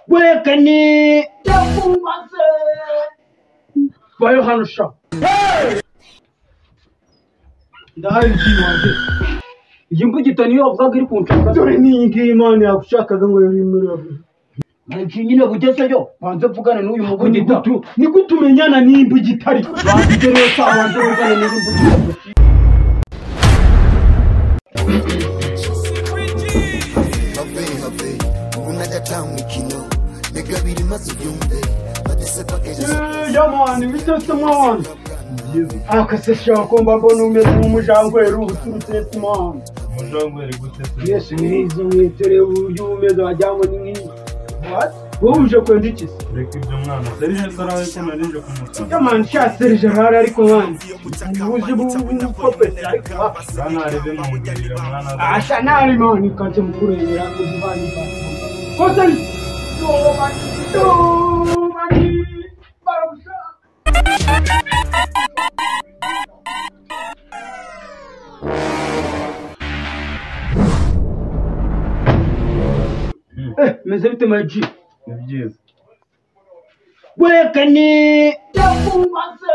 Wekani ndakumaze bayo hano sha. Ndahari wanjye. Iyi mbugita niyo wavugaga iri kunshaka. Dore n'iyi ngiyi Imana yagushakaga ngo yari Nanje nyine bugezeyo banze mvugane n'uyu mugugita. Ni gute umenyana n'imbugita ariko? Banze rero banze mvugane n'uyu mbugita. Yamani bitose mwana. Akase shako mbona umeze nk'umujangwe uturutse se mwana. Umujangwe gute se? Yes, nizo mwitere uburyo umeze wajyamo ni nk'iyi. What? Wowe uje kwenda iki se? Reka ibyo mwana. Serge sarawe ko narije kumusaba. Yamani sha Serge arahari ariko mwana. Ubuzi bw'ukope ariko bana arebe mungirira mwana. Asha nari mwana kanje mukurebera kuzibani ba. Ko Serge yo mani yo mani barabusha. Meze bite my G? Ni byiza. Wekani ndakumaze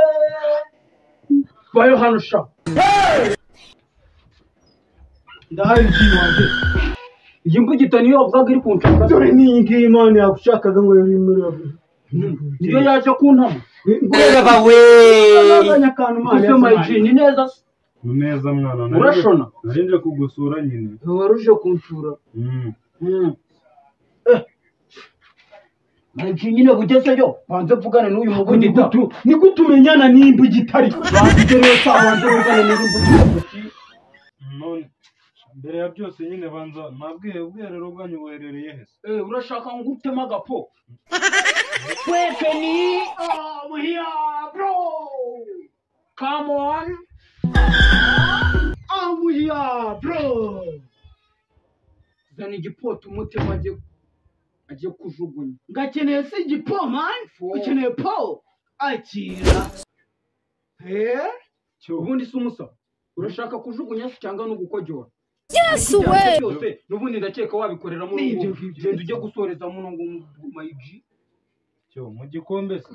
bayo hano sha. Ndahari wanjye. Iyi mbugita niyo wavugaga iri kunshaka. Dore n'iyi ngiyi Imana yagushakaga ngo yari niyo yaje kuntama. Baba we. Ese my G ni neza se? Ni neza mwana. Urashona? Narije kugusura nyine. Waruje kunsura. Nanje nyine bugezeyo banze mvugane n'uyu mugugita. Ni gute umenyana n'imbugita ariko? Banze rero banze mvugane n'uyu mbugita. None mbere ya byose nyine banza nabwiye ubwiherero bwanyu buherereye he se? Urashaka ngo utema agapo? Wekeni I'm here bro. Come on. I'm here bro. Zana igipoto umutima agiye kujugunya. Ngakeneye se igipo man? Ukeneye po? Akira. Ubundi si umusa. Urashaka kujugunya se cyangwa no gukojora? Yes we. Byose nubundi ndakeka wabikorera mu rugo. Genda ujye gusoreza muno ngo my G. Cyo mu gikombe se.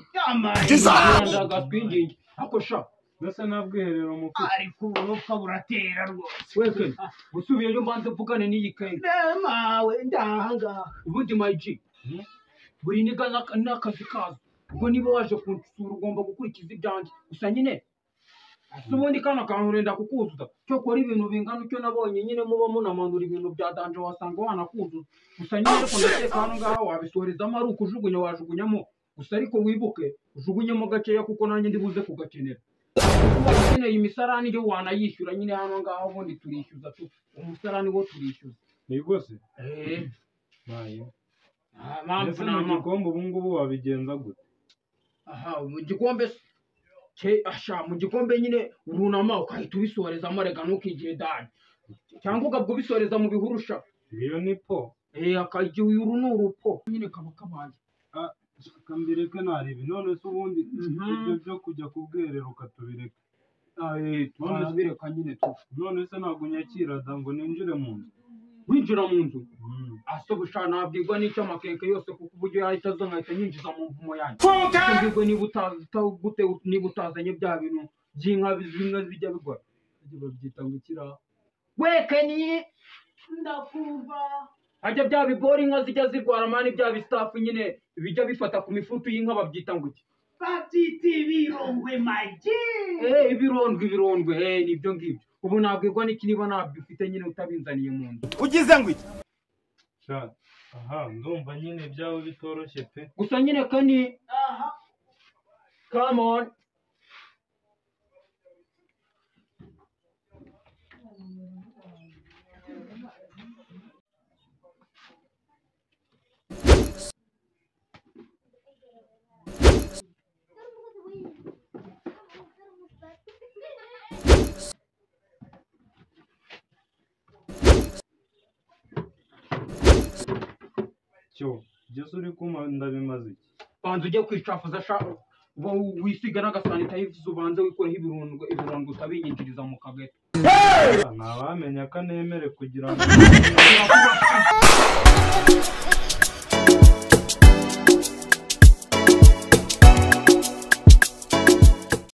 Ndagatwinginge. Ako sha. Mbese nabwiherero mu ariko ubupfa buratera rwose. Weke usubiyeyo mbanze mvugane n'iyi kenga. Mawe ndahangaha. Ubundi my G. Buri niga n'akazi kazo. Ubwo niba waje kunsura ugomba gukurikiza ibyanjye. Gusa nyine ubundi kana kankurenda kukuzuza. Cyo kora ibintu bingana icyo nabonye nyine muba munamanura ibintu bya danje wasanga wanakuzuza. Gusa nyine ariko ndakeka hano ngaha wabisorezamo ari ukujugunya wajugunyamo. Gusa ariko wibuke ujugunyemo gakeya kuko nanjye ndibuze kugakenera. Ukeneye imisarani yo wanayishyura nyine hano ngaho ubundi turishyuza tu. Umusarani wo turishyuza. Ni rwose? Nayo. Mpamvu mu gikombe ubu ngubu wabigenza gute? Aha, mu gikombe asha mu gikombe nyine urunama ukahita ubisorezamo rega ntukigire dani. Cyangwa ukabwo ubisoreza mu bihurusha. Iyo ni po. Akagiye uru ni urupo. Nyine kaba kabaye. Kambireke naribi none se ubundi ibyo byo kujya kubwerera ukatubireka. Turabireka nyine tu. None se ntabwo unyakira da ngo ninjire mu nzu. Winjira mu nzu? Asobusha nabwirwa n'icyo amakenke yose kuko uburyo yahita aza nkahita nyinjiza mu mvumo yanjye. Nabwirwa niba utazanye bya bintu by'inka bimwe bijya bigwa. Babyita ngo ikira. Wekeni ndakumva. Hajya bya bigori inka zijya zirwara mani bya bistafu nyine bijya bifata ku mifutu y'inka babyita ngo iki? Babyita ibirondwe my G. Ibirondwe nibyo ngibyo. Ubu nabwirwa n'iki niba nabyo ufite nyine utabinzaniye mu nzu. Ugize ngo iki? Sha, aha ndumva nyine ibyawe bitoroshye pe. Gusa nyine kani aha. Come on. Cyo, byose uri kuma ndabimaze iki? Banza ujye kwicafuza sha. Uba wisiga n'agasanitayiza, ubanze wikoreho ibirungo, ibirungo utabinyinjiriza mu kageto. Ntawamenya ko anemere kugira ngo